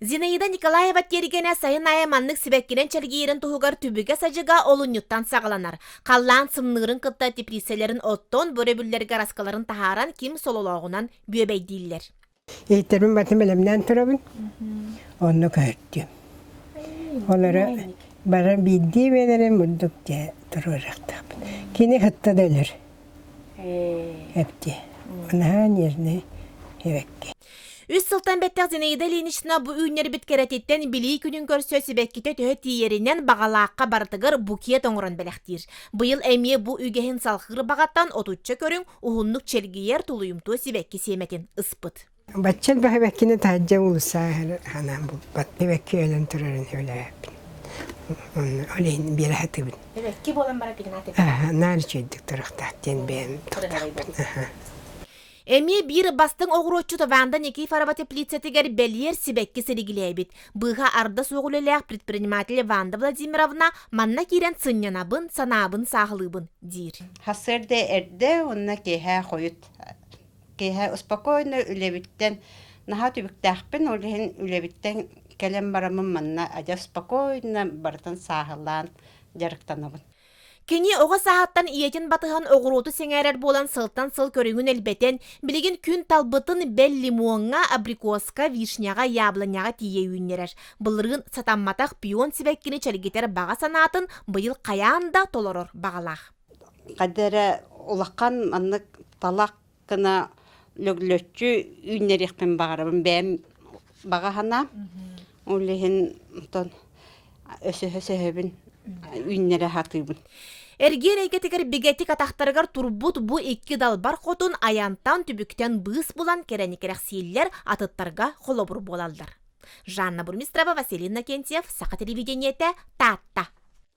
Зинаида Николаева тиэргэнэ сайын аайы маннык сибэккинэн чэлгийэрин туһугар түбүгэ-садьыга олунньуттан саҕаланар. Халлаан сымныырын кытта теплицэлэрин оттон, бу өрөбүллэргэ араскаларын таһааран ким сололооҕунан бүөбэйдииллэр. Иһиттэрбин барытын бэлэмнээн турабын. Онно көһөртүм. Ол эрэ бары биирдии бэйэлэрин бурдук дьэ туруорахтаахпын. Кини кытта да өлөр. Эпти. Наһаа нервный эбэкки. Үс сылтан бэттэх Зинаида Ильинична бу үүннэрбит кэрэтиттэн Билии күнүн көрсө сибэккитэ төһө тиийэринэн баҕалаахха барытыгар букет оҥорон бэлэхтиир. Быйыл эмиэ бу үгэһин салхыыр баҕаттан отучча көрүҥ уһуннук чэлгийэр тулуйумтуо сибэкки сиэмэтин ыспыт. Бачча элбэх эбэккини таһырдьа уулусса ханаан булбат. Эбэкки өлөн турарын сөбүлээбэппин. Онно ол иһин биэрэ сатыыбын. Эбэкки буолан барар пигнат Наар үчүгэйдик турахтаах диэн бэйэм туттахпын. Эмиэ биир бастыҥ оҕуруотчут Ванда Никифорова теплицэтигэр бэлиэр сибэкки силигилээбит. Быыһа арда суох үлэлээх предприниматель Ванда Владимировна манна киирэн сынньанабын, санаабын сааһылыыбын диир. Сарсыарда эрдэ уонна киэһэ хойут. Киэһэ спокойно үлэбиттэн наһаа түбүктээхпин, ол иһин үлэбиттэн кэлэн бараммын манна адьас спокойно барытын сааһылаан дьарыктанабын. Кини оҕо сааһыттан ийэтин батыһан оҕуруоту сэҥээрэр буолан сылтан сыл көрүҥүн элбэтэн, билигин күн талбытын бэл лимоҥҥа, абрикоска, вишняҕа, яблоняҕа тиийэ үүннэрэр. Былырыын сатамматах пион сибэккини чэлгитэр баҕа санаатын быйыл хайаан да толорор баҕалаах. Хайда эрэ улахан маннык талах гына лөглөччү үүннэриэхпин баҕарабын бэйэм баҕа санаам ол иһин онтон өсөһө сөһөбүн үүннэрэ сатыыбын Эргиэн эйгэтигэр бигэтик атахтарыгар турбут бу икки далбар хотун айантан түбүктэн быыс булан кэрэни кэрэхсииллэр, атыттарга холобур буолаллар. Жанна Бурмистрова, Василий Иннокентьев, Саха телевидениетэ, Таатта.